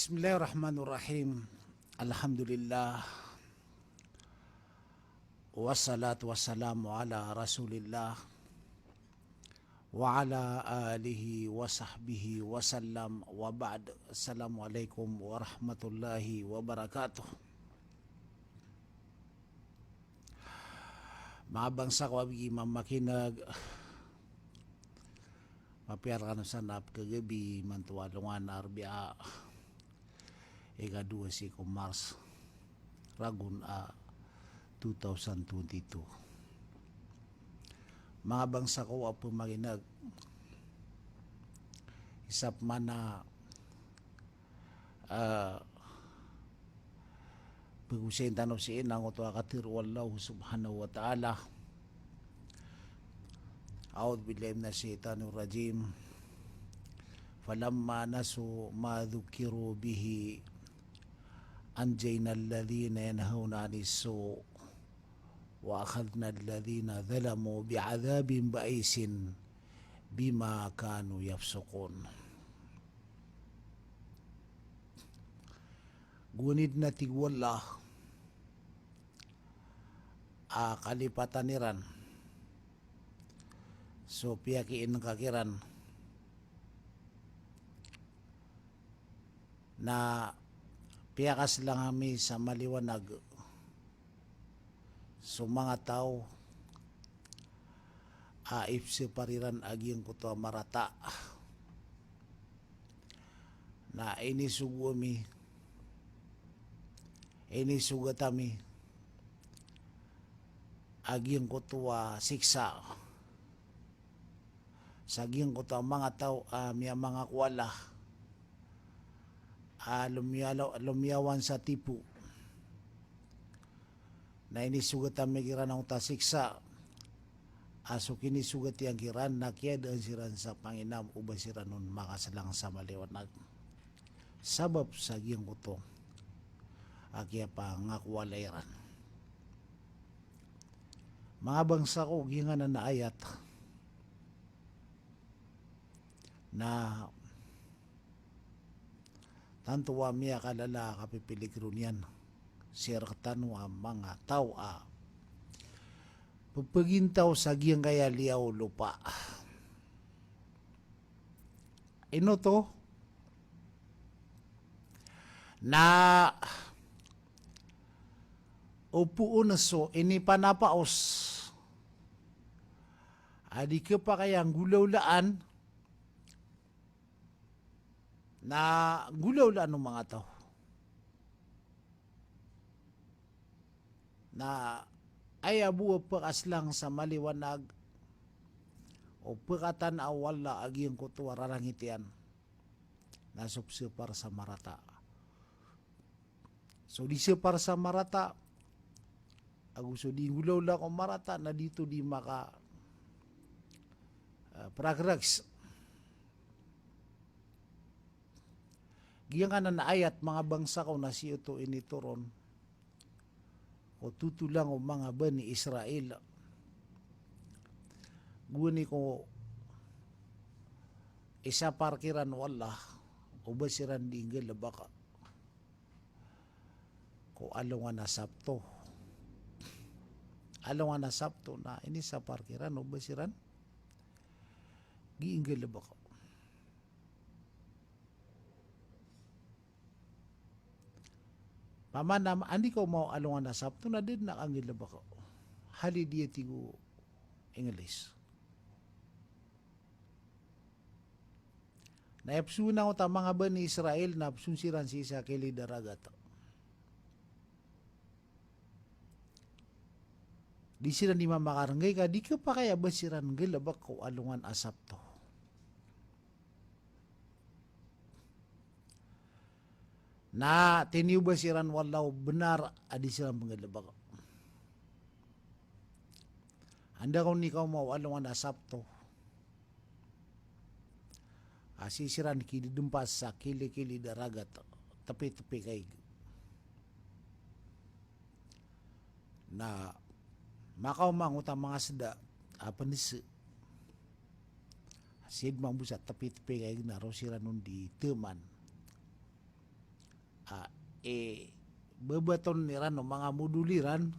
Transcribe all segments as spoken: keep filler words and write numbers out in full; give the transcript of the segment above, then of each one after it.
Bismillahirrahmanirrahim. Alhamdulillah. Wassalatu wassalamu ala Rasulillah wa ala alihi wa sahbihi wa sallam, wa ba'd. Assalamualaikum warahmatullahi wabarakatuh. Manga bangsa ko a bgi mamakineg, mapiya rkano san a pkhagabi imanto a alongan a Arbi'a, ika dowa sii ko March, ragon a two thousand twenty-two. Manga bangsa ko a pmakineg, isa pman a, ah, pgosayin tano sii na angkoto a katharo o Allah subhanahu wa ta'ala. A'udhu billahi minash shaitanir rajim. Falamma nasu ma dhukiru bihi anjayna alladhina yanhauna anis su' wa akhadna alladhina zalamu bi'adhabin ba'isin bima kanu yafsuqun. Gowani dn a tig o Allah a kalipatan iran so piyakiinka kiran na piyakaslang ami sa maliwanag so manga taw a ipsapar iran a giyangkoto a marata. Na inisogo ami, inisogat ami a giyangkoto a siksa sa giyangkoto a manga taw a miyamangakowala a lomiya-, lomiyawan sa tipo. Na inisogat ami kiran angkoto a siksa a so kinisogat iyan kiran na kiyadaan siran sa panginam o ba siran on makaslang sa maliwanag. Sabap sa giyangkoto a kiyapangakowala iran. Manga bangsa ko, giyanan a ayat na tanto a miyakalala a kapipiligro niyan sii rktano a manga taw a pphgintaw sa giyangkaya liyawaw o lopa. Ino oto? Na o poon so inipanapaos a di khapakay a nggolawlaan, na nggolawlaan o manga taw. Na aya bo a phakaslang sa maliwanag o phakatanaa o Allah a giyangkoto a rarangit iyan na so psapar sa marata. So di sapar sa marata ago so di nggolawla ko marata na di oto di maka, ah, progress. Giyangkanan a ayat, manga bangsa ko, na sii oto initoron ko totolang o manga Bani Israel. Gowani ko isapar kiran o Allah o ba siran di nggalbk ko alongan a Sabto. Alongan a Sabto na inisapar kiran o ba siran di nggalbk. Pamana, anda i kaoma o alongan a Sabto na da dn a kanggalbk. Holiday, tig o English. Na aya pzoon angkoto a manga Bani Israel na pzoon siran sii sa kilid a ragat. Di siran di mamakarngay ka di khapakay a ba siran nggalbk ko alongan a Sabto. Na tiniyoba siran o Allah o bnar a di siran pnggalbk. Anda kon i kaoma o alongan a Sabto a sii siran kididmpas sa kilikilid a ragat, tpi-tpi kaig. Na makaoma angkoto a manga sda a pnsa. Sii dn mambo sa tpi-tpi kaig na roo siran on di taman. a, e, bebeton iran o manga modol iran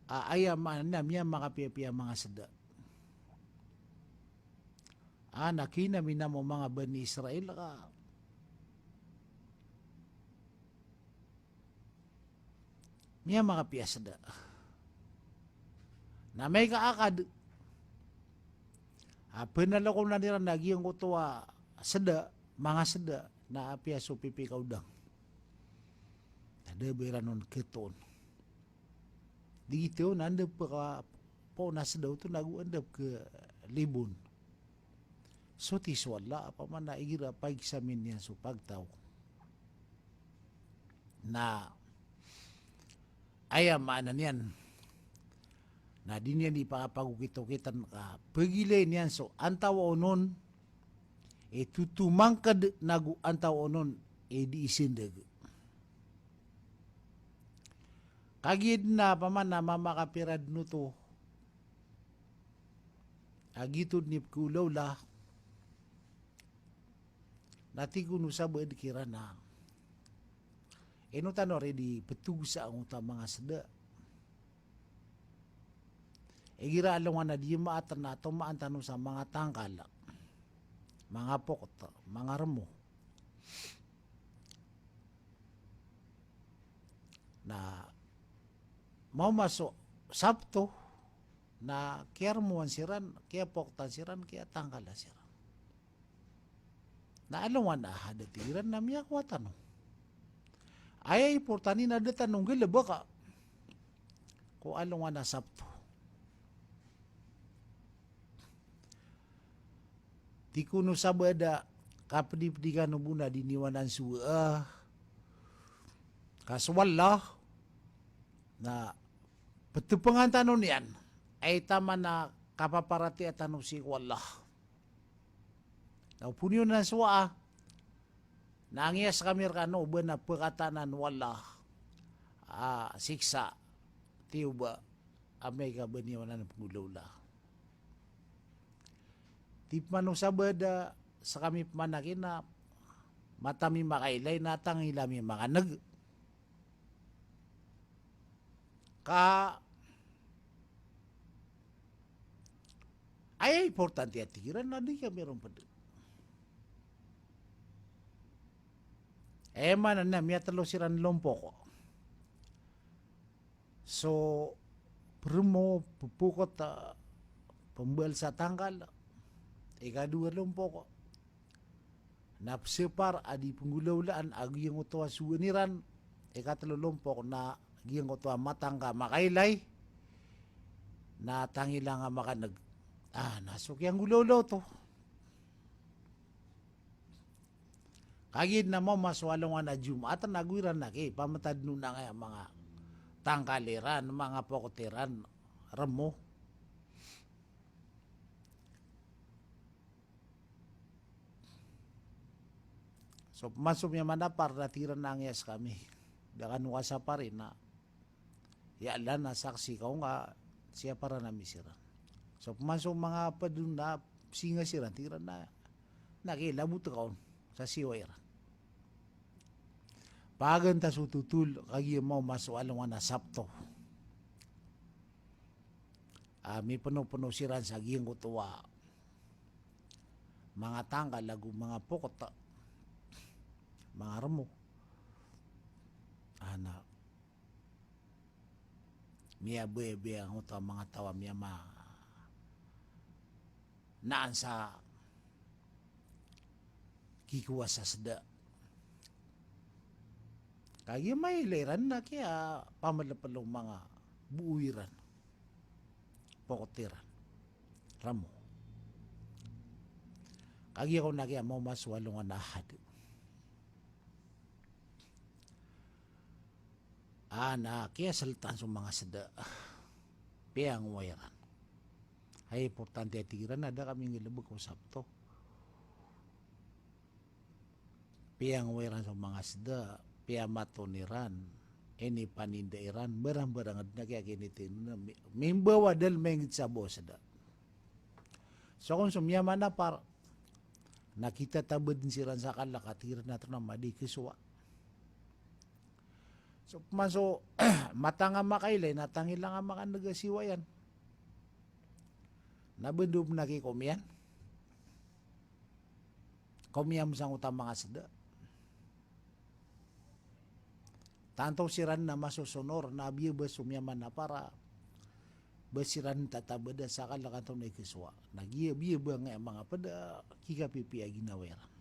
a, aya maana niyan a miyamakapiyapiya manga seda. A, na kina minam o manga Bani Israel ka miyamakapiya seda. Na amay ka akad a penalokonan iran a giyangkoto a seda, manga seda, na apiya so pipikaodang. Na da ba iran on ketoon. Di gioto na anda pekapoon a seda oto nago anda pekelibon. So tig so Allah, opama na igira pag-examine iyan so pagtaw na aya maana niyan na di niyan di pakapagokitokitan ka pegilay niyan so antawaa onon i totomangked nago antawaa onon i di isendeg. Kagiya den a opama na mamakapiya den oto a giyoto den i pekeolaola, na tig kon o sabaad kiran a ino tano ri di petogosa angkoto a manga seda igira alongan a di maat na tomaan tano sa manga tangkal, manga poket, manga remo. Na maoma so Sabto na kiyaremoan siran, kiyapoketan siran, kiyatangkalan siran. Na alongan a Ahad, tig iran, na miyakowa tano. Aya importante na da tano nggalebeka ko alongan a Sabto. Tig kon o sabaad a kapedipedi kano bo na di niyo anan sowaa ka so Allah na petepengan tano niyan, ay taman a kapaparatiyaya tano sii ko Allah. Na o poniyo nan sowaa, na angiyas kami rekano o ba na pekatanan o Allah a siksa, tiyoba, amay ka ba niyo anan pengolaola. Tig pman o sabaad a sekami pman aki na mata mi makailay na tangila mi makaneg. Ka aya importante a tig iran na di kami ron ped. Aya maana niyan na miyatelo siran lompok. So peremo, pepoket, a, pembaal sa tangkal, ikadowa lompok na pesepar a di penggolaolaan a giyangkoto a sowaan iran, ikatelo lompok na giyangkoto a mata ngka makailay na tangila ngka makaneg. A, na so kiyanggolaola oto. Kagiya na maoma so alongan a Jumaat nago iran aki pamatad on angkaya manga tangkal iran, manga poket iran, remo. So pman so miyamanapar na tig iran a angiyas kami. Da kano kasapari na ya Allah na saksi ka on ka siyaparan ami siran. So pman so manga ped on na singa siran, tig iran a na kilabot ka on sa siyowa iran. Pagantas o totol, kagiya maoma so alongan a Sabto a mipenopeno siran sa giyangkoto a manga tangkal ago manga poket, manga remo. A na miyabayabaya angkoto a manga taw a miyama naan sa kikowa sa seda. Kagiya mailay iran na kiyapamelepel o manga boo iran, poket iran, remo. Kagiya kon na kiyamaoma so alongan a Ahad. A na kiyaseltan so manga seda. Piyangowa iran. Hay, importante a tig iran a da kami nggalebek ko Sabto. Piyangowa iran so manga seda, piyamaton iran, inipaninda iran, barangbarang den a kiyakinitindaan, mi-, mimbawa den mingit sa bo seda. So kon so miyamanapar na kitatabed siran sa kalek a tig iran a tonaa, madi kesowa. So pman so matang a makailay na tangila nga makaneg a siwa iyan. Na bendo pn a kikomiyan. Komiyan sangkoto a manga seda. Tanto siran na masosonor na biyaba so miyamanapar a ba siran tatabeda sa kalek a tonaa i kesowa. Na giya biyaba nga manga ped a kikapipiya ginawa iran.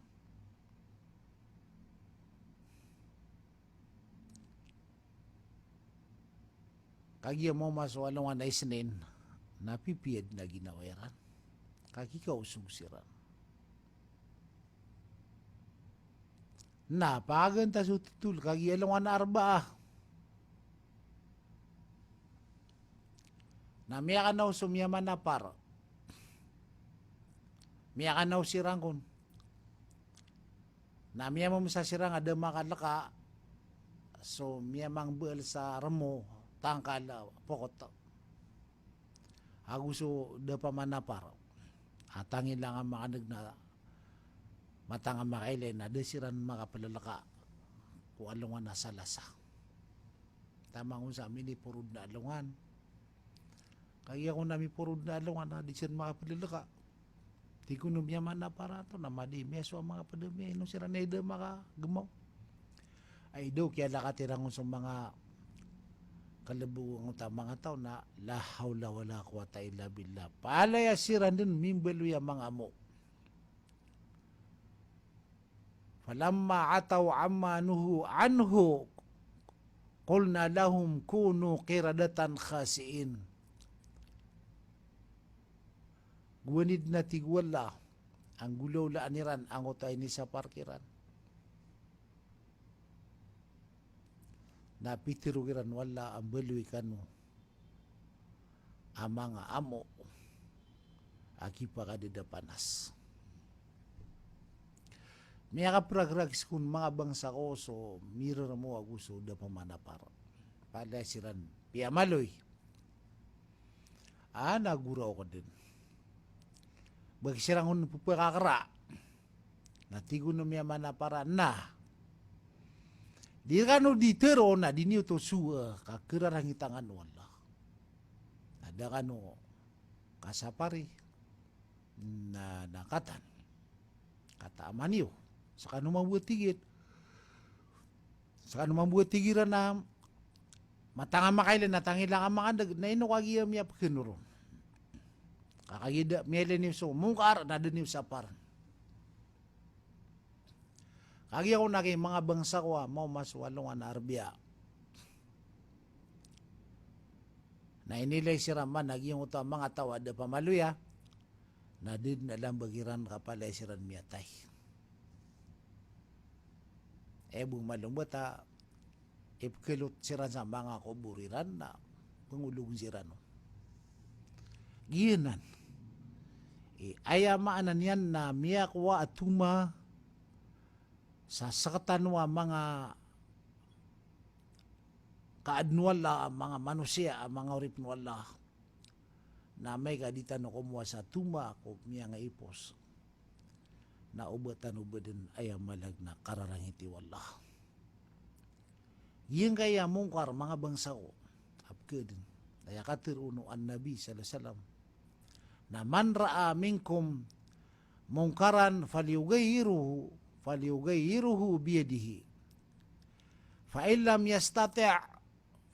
Kagiya mawma so alongan a Isnin na pipiya dn a ginawa iran. Ka kikaosog siran. Na paganta so totol kagiya alongan a Arbaa. Na miyakanaw so miyamanapar. Miyakanaw siran kon. Na miyamamesa siran a da makaleka so miyamangbeel sa remo, tangkal, pokot. Ago so da pamanapar a tangila nga makaneg na matang a makailay na da siran makapeleleka ko alongan a Salasa. Taman kon sa miniporod na alongan. Kagiya kon a miporod na alongan na di siran makapeleleka. Tig kon o miyamanapar a tonaa, madi miyasowa manga ped a miyaino siran a da makagemaw. Ay da o kiyalakat iran kon so manga kalebong ta manga taw na la hawla wala quwwata illa billah. Palaya siran den mimbaloy a manga amo. Falamma ataw amma nuhu anhu qulna lahum kunu qiradatan khasi'in. Gowani den a tig o Allah a nggolawlaan iran angkoto a inisapar kiran. Na pitero kiran o Allah a mbaloy kano a manga amo a kipakadeda panas. Miyakapragrag skon manga bangsa ko so mireremo ago so da pamanapar. Palaya siran piyamaloy. A, na goraok den. Ba ki siran kon pepakakera. Na tig o miyamanapar a na, di kano di tero na di niyo to sowa ka kerarangitan o Allah. Na da kano kasapari na, na katan. Kata a mani o. Sekano mambo a tig iyan. Sekano mambo a tig iran a matang a makailay na tangila nga makaneg, na ino kagiya miyapekeno ron. Ka kagiya da miyailay niyo so Mungkar na da niyo saparen. Kagiya kon a ki manga bangsa ko a mawma so alongan a Arbaa. Na inilay siran man a giyangkoto a manga taw a da pamaloya, na di den a lamba kiran ka palaya siran miyatay. Aya bo malombat a ipekelot siran sa manga kobor iran na pengolog siran on. Giyanan. I, aya maana niyan na miyakowa a toma sa sekatano a manga kaaden o Allah, a manga manosiya, a manga oripen o Allah. Na amay ka di tano komowa sa toma ko miyangaipos, na oba tano ba den aya malag na kararangiti o Allah. Giyangkaya Mungkar, manga bangsa ko, a pekeden. Aya katero o Nabi sallallahu alaihi wasallam na, "Man ra'a minkum munkaran falyughayyirhu, falyughayyirhu biyadihi. Fa in lam yastati'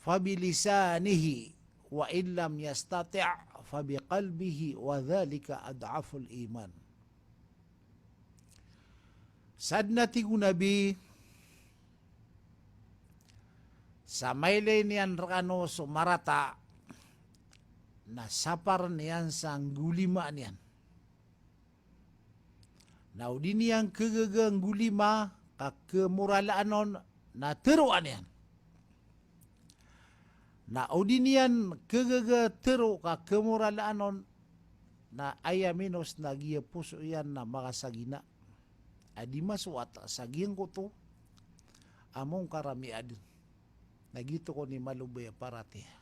fabilisanihi, wa in lam yastati' fabiqalbihi, wa dhalika ad'aful iman." Sadn a tig o Nabi, sa mailay niyan rekano so marata, na saparen iyan sa nggolima niyan. Na o di niyan kegaga nggolima ka kemoralaan on na teroa niyan. Na o di niyan kegaga tero ka kemoralaan on na aya minos na giya poso iyan na makasagina a di masowat sa giyangkoto a Mungkar a miyaden. Na giyoto kon i malobay a paratiyaya.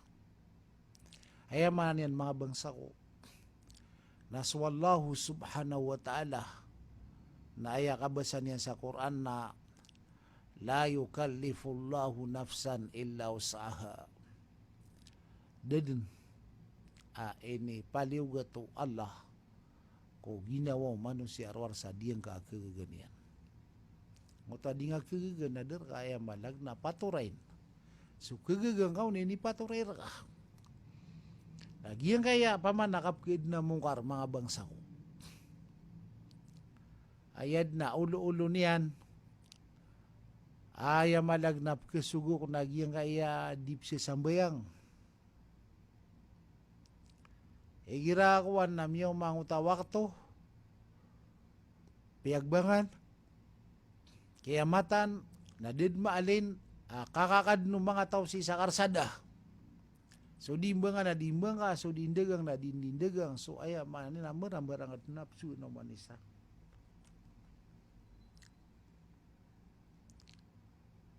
Aya maana niyan manga bangsa ko, Na so Allahu subhanahu wa ta'ala na aya kabasa niyan sa Qur'an na, "La yukallifullahu nafsan illa wus'aha." Da dn a inipaliyogat o Allah ko ginawa o manosiya a rowar sa diyangka a khagaga niyan. Ngoto a di nga khagaga na da rka aya maana na patorayn so khagaga ngka on a inipatoray rka. Na giyangkaya pamana kapkhaadn a mongkar, manga bangsa ko, aya dn a olo-olo niyan, aya maana na pkhasogok na giyangkaya di pzasambayang. Igira kowan na miyaoma angkoto a wakto, piyagbangan, kiyamatan, na da dn maalin a kakakadn o manga taw sii sa karsada. So di imbangan na di imbanga, so di indagang na di indagang, so aya maana niyan na marambarang a dn a pzoon o manosiya.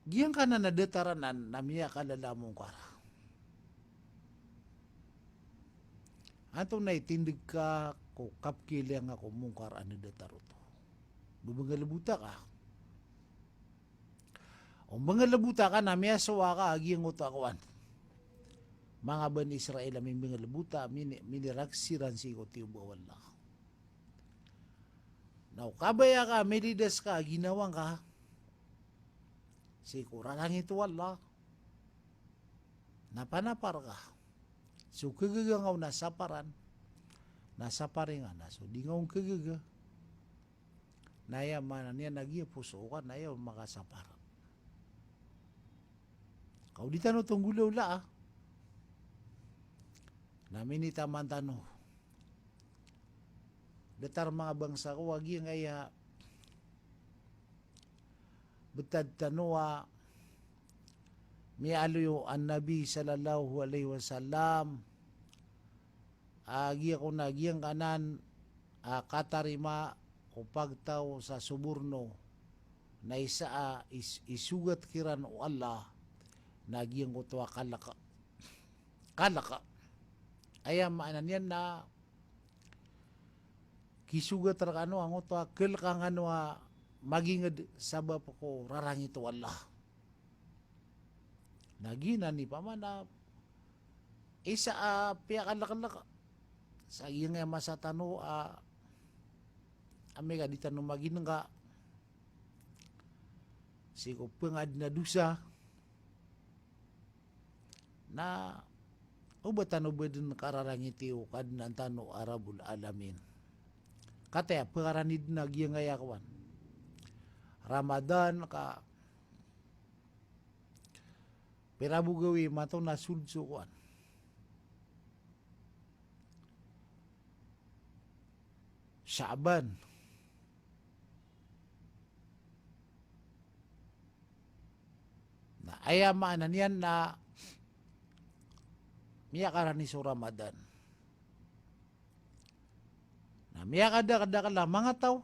Giyangkanan a datar anan na miyakalala a mongkar. Antonaa i tindg ka ko kapkhailay angka ko mongkar a datar oto? Ba mbangalbota ka? O mbangalbota ka na miyasowa ka a giyangkoto a kowan. Manga Bani Israil a mimbangalbota, mini-, minirag siran sii ko tiyoba o Allah. Na o kabaya ka, milidas ka a ginawa ngka sii ko rarangit o Allah, na panapar ka. So khagaga ngka on na saparan, na sapari ngka na so di ngka on khagaga. Na aya maana niyan na giya poso ka na aya on makasapar. Ka o di tano tonggolaola a. Na minitaman tano. Datar manga bangsa ko a giyangkaya btad tano a miyaaloy o Nabi sallallahu alaihi wasallam a giyangkoto a giyangkanan a katarima o pagtaw sa soborno na isa a is-, isogat kiran o Allah na giyangkoto a kalk. Kalk. Aya maana niyan na kisogat rkano angkoto a kalk angkano a magingd sabap ko rarangit o Allah. Na giyanan i pamana isa a piyakalklk sa giyangkaya masa tano a amay ka di tano maginngka sii ko pngadn a dosa. Na o ba tano ba dn kararangiti o Kadnan tano a Rabbul Alamin? Kataya pkarani dn a giyangkaya kowan Ramadan ka pira bo gawii mato na sold so kowan Sha'ban. Na aya maana niyan na miyakarani so Ramadan. Na miyakadakdakl a manga taw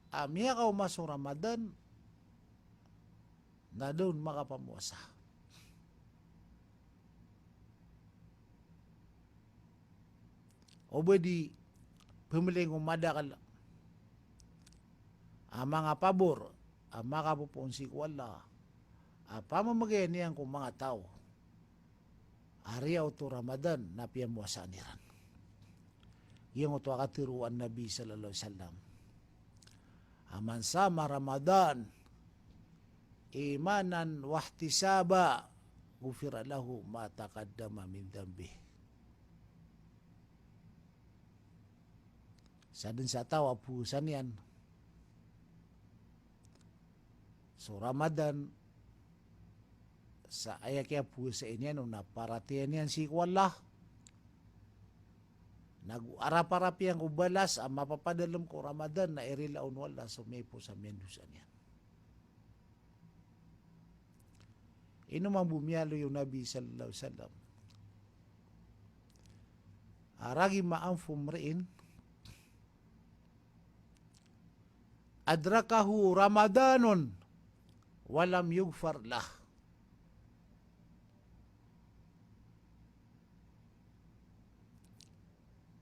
a miyakaoma so Ramadan na da on makapamowasa. O ba di pmling o madakl a manga pabor a makapopoon sii ko Allah a pamamgay niyan ko manga taw a riyaot o Ramadan na piyamowasaan iran. Giyangkoto a katharo o Nabi sallallahu alaihi wasallam a, "Man sama Ramadan imanan wahtisaban, ghufira lahu ma taqaddama min dhanbih." Sadn sa taw a powasa niyan so Ramadan sa aya kiyapowasai niyan on na paratiyaya niyan sii ko Allah, nago arap-arap iyan ko balas a mapapadalm ko Ramadan na irila on o Allah so miyapowasa a miyandosa niyan. Ino mambo miyaaloy o Nabi sallallahu alaihi wasallam a, "Raghima anfu mri'in adrakahu Ramadanun wa lam yughfar lah."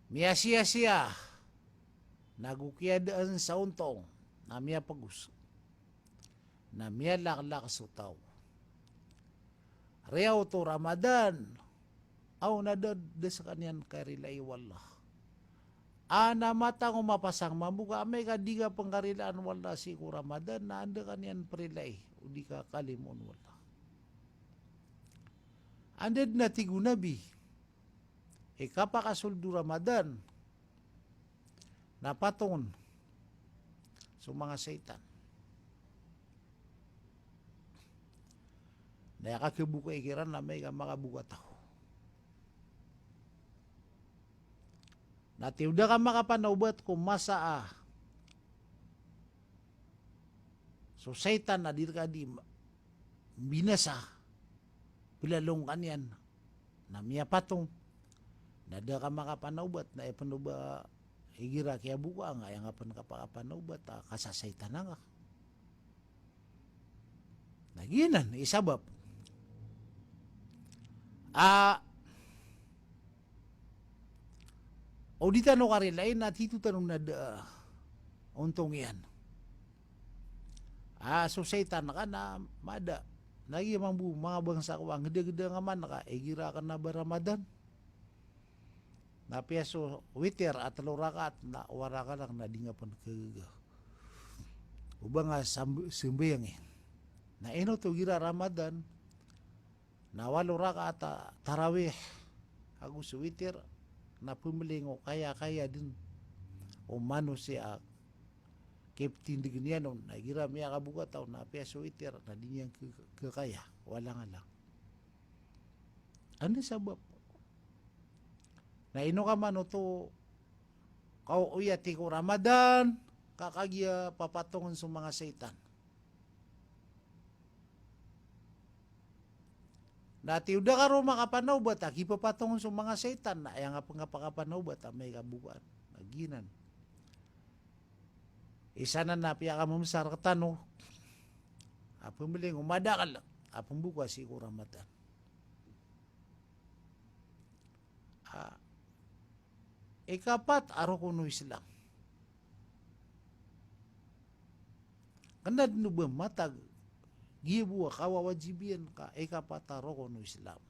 Miyasiyasiya, nago kiyadaan sa ontong, na miyapagos, na miyalaklak so taw. Riyaw oto Ramadan, aw na da, da sekaniyan karilai o Allah. A na matag o mapasang mambo ka amay ka di ka pengkarilaan o Allah sii ko Ramadan, na anda ka niyan perilai, o di ka kalimoon o Allah. Anda den a tig o Nabi, i kapakasold o Ramadan, na patongen so manga saitan. Na aya kakibokai kiran na amay ka makaboka taw. Na tiyo da ka makapanawbat ko masa a so saitan a di reka di ma-, binasa, pelalong ka niyan, na miyapatong, na da ka makapanawbat, na aya pen o ba igira kiyaboka nga, aya nga pen kapakapanawbat a kasasaitan nga. Na giyanan i sabap a o di tano karilai na tito tano na da, ah, ontong iyan. Ah, so saitan ka na mada. Na giya mambo manga bangsa ko a ngedageda nga man ka, igira ka na ba Ramadan, na piya so witir a telo rakaat na wara ka lang na di nga pen kagaga o ba nga samb-, sembayang iyan. Na ino to igira Ramadan, na walo rakaat a tarawih ago so witir, na pemling o kaya-kaya den o manosiya a kiptindegen iyan on, na igira miyakaboka taw na piya so witir na di niyan ke-, kekaya, walang-alang. Anda sabap? Na ino ka man oto, ka o aya tig ko Ramadan, ka kagiya papatongen so manga saitan. Na tiyo da ka ron makapanawbat a kipapatongen so manga saitan, na aya nga pen kapakapanawbat amay ka bokaan. Na giyanan. Isa nan a piyakamembesar rektano a pemling o madakel a pemboka sii ko Ramadan. Ah, ikapat a rokon o Islam. Kena den o ba matag, giya bo a kawawajib iyan ka ikapat a rokon o Islam.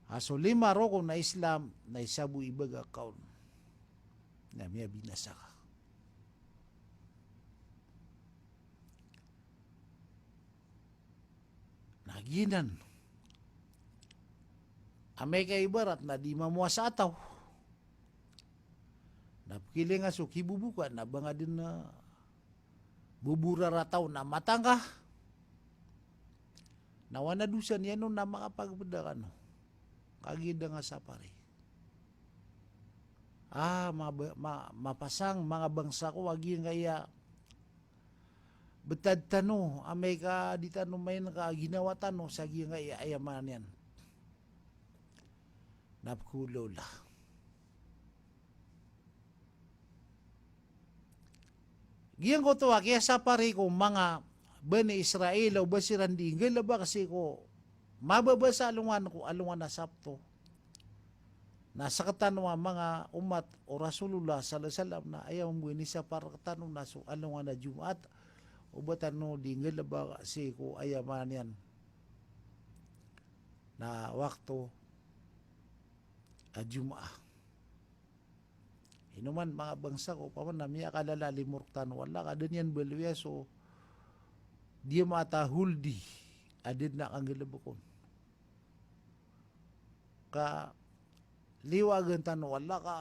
A so lima rokon a Islam, na isa bo i baga ka on na miyabinasa ka. Na giyanan. Amay ka ibarat na di mamowasa a taw. Na pekilinga so kiboboka na ba nga den a bobo rarataw na matangka. Na wana dosa niyan on na makapagpeda kano. Kagiya da nga sapari. Ah, ma-, ma-, mapasang, manga bangsa ko a giyangkaya betad tano, amay ka di tano main ka ginawa tano sa giyangkaya, aya maana niyan na pekhaolawla. Giyangkoto a kiyasapari ko manga Bani Israel, o ba siran di nggalebek sii ko mababa sa alongan ko alongan a Sabto. Na sekatano a manga omat o Rasulullah sallallahu alaihi wasallam na aya mambo inisapar rektano na so alongan a Jumaat, o ba tano di nggalebek sii ko aya maana niyan na wakto a Jumaat. Ino man manga bangsa ko, opama na miyakalalalimo rektano o Allah, ka da niyan baloya so di a mata holdi a da den a kanggalebek on. Ka liwagan tano o Allah ka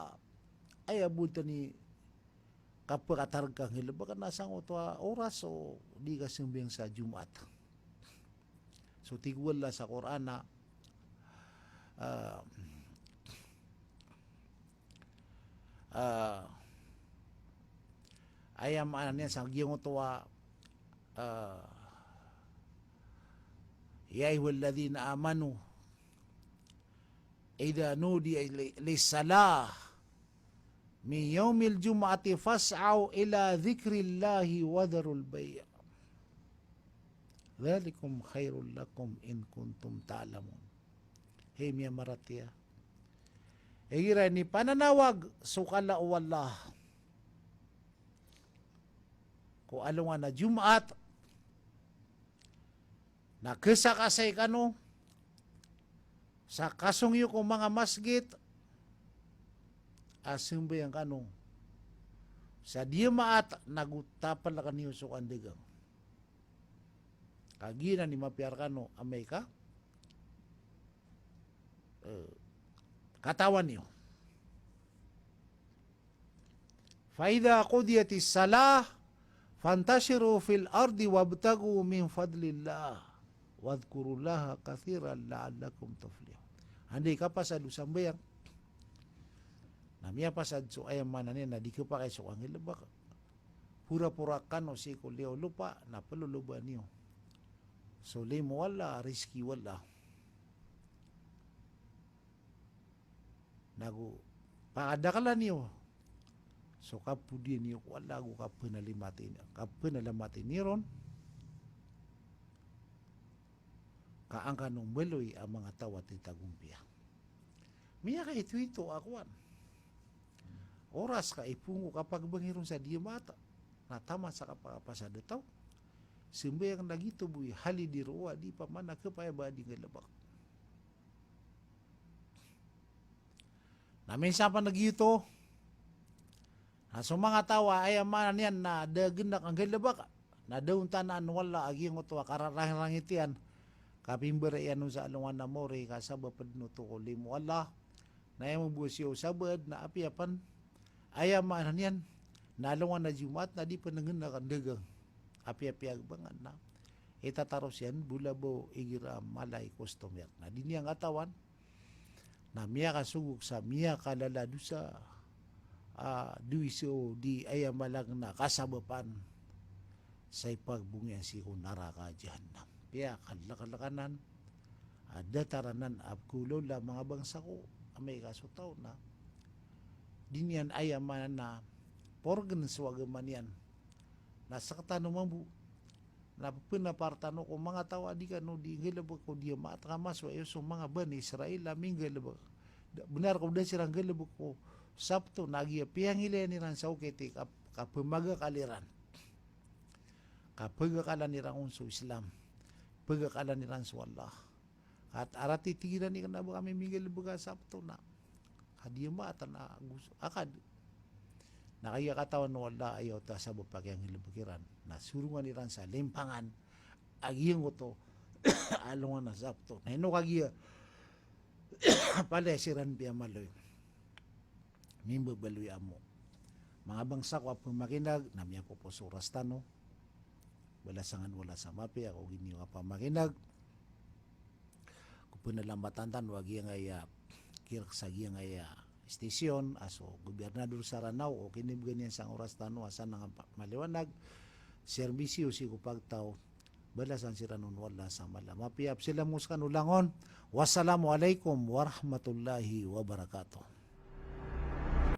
aya bo tano i kapakatareg ka nggalebek na sangkoto a oras o di ka sembayang sa Jumaat. So tig o Allah sa Qur'an a, ah, ah, aya maana niyan sa giyangkoto a, ah, "Ya ayyuhalladhina amanu, idha nudiya li-, lis-salah min yawmil jum'ati fas'aw ila dhikrillahi wa dharul bay'. Dhalikum khairul lakum in kuntum ta'lamun." Hay miyamaratiyaya, Igira ini pananawag so kala o Allah ko alongan a Jumaat, na kesakasay kano sa kasong iyo ko manga masgit a sembayang kano sa Jumaat, nago tapal kano iyo so kandagang. Kagiya na ini mapiya rekano amay ka, eh, katawan iyo. Fa idha qudiyatis salah fantashiru fil ardi wabtaghu min fadlillah wadhkurullaha kathiran la'allakum tuflihun. Anda i kapasad o sambayang, na miyapasad so, aya maana niyan na di kepakay so kanggalebek. Pura-pura kano sii ko liyawaw lopa, na peloloba niyo so limo o Allah, rizki o Allah. Nago pakadakela niyo so kapodiya niyo ko Allah ago kapenalamati, kapenalamati niyo ron ka an kano mbaloy a manga taw a titagompiya. Miyakaito-ito a kowan, oras ka ipoon ko kapagbangi ron sa Jumaat, na taman sa kapakapasad a taw, sembayang na giyoto bo i halid i rowa, di pamana kepaya ba di nggalebek. Na minsan pen na giyoto, na so manga taw a aya maana niyan na da gendak a nggalebek, na da on tanaan o Allah a giyangkoto a kararangit iyan, kapimbara iyan on sa alongan a mori, ka sabap den oto ko limo o Allah. Na aya mambo siyo sabaad na apiya pen, aya maana niyan na alongan a Jumaat na di pen gendak a dagang. Apiya piyagbangan na itataros iyan bo labaw igira mala i customer. Na di niyan katawan na miyakasogok sa miyakalala a dosa, a, dosa o di aya maana na kasabapan sa ipagbong iyan sii ko naraka jahannam. Piyakalekalek anan a datar anan a pekhaolawla, manga bangsa ko, amay ka so taw na di niyan aya maana na porgen so agama niyan, na sekatano mambo na penapartano ko manga taw a di kano di nggalebek ko Jumaat, ka masowa iyo so manga Bani Israil a minggalebek. Da-, benar ko da siran nggalebek ko Sabto, na giya piyangilaya iran sa okit i kap-, kapemagakal iran. Kapegakalan iran on so Islam. Pegakalan iran so Allah. At arati tigiran iran a ba kami minggalebek a Sabto na ka Jumaat na gus-, akad. Na kagiya katawan o Allah a aya oto a sabap a kiyanggalebek iran, na sorongan iran sa limpangan a giyangkoto a alongan a Sabto. Na ino kagiya palaya siran piyamaloy, mimbebaloy amo. Manga bangsa ko a pemakineg, na miyapopos so oras tano. Balasan kano o Allah sa mapiya ko gii niyo kapamakineg. Ko penalamatan tano a giyangkaya kirek sa giyangkaya station a so gobernador sa Ranao, o kinibegan iyan sangkoto a oras tano a sanang a pa-, maliwanag, serbisyo sii ko pagtaw. Balasan siran on o Allah sa mala a mapiya. Psalam ko sekano langon. Wassalamu alaikum warahmatullahi wabarakatuh.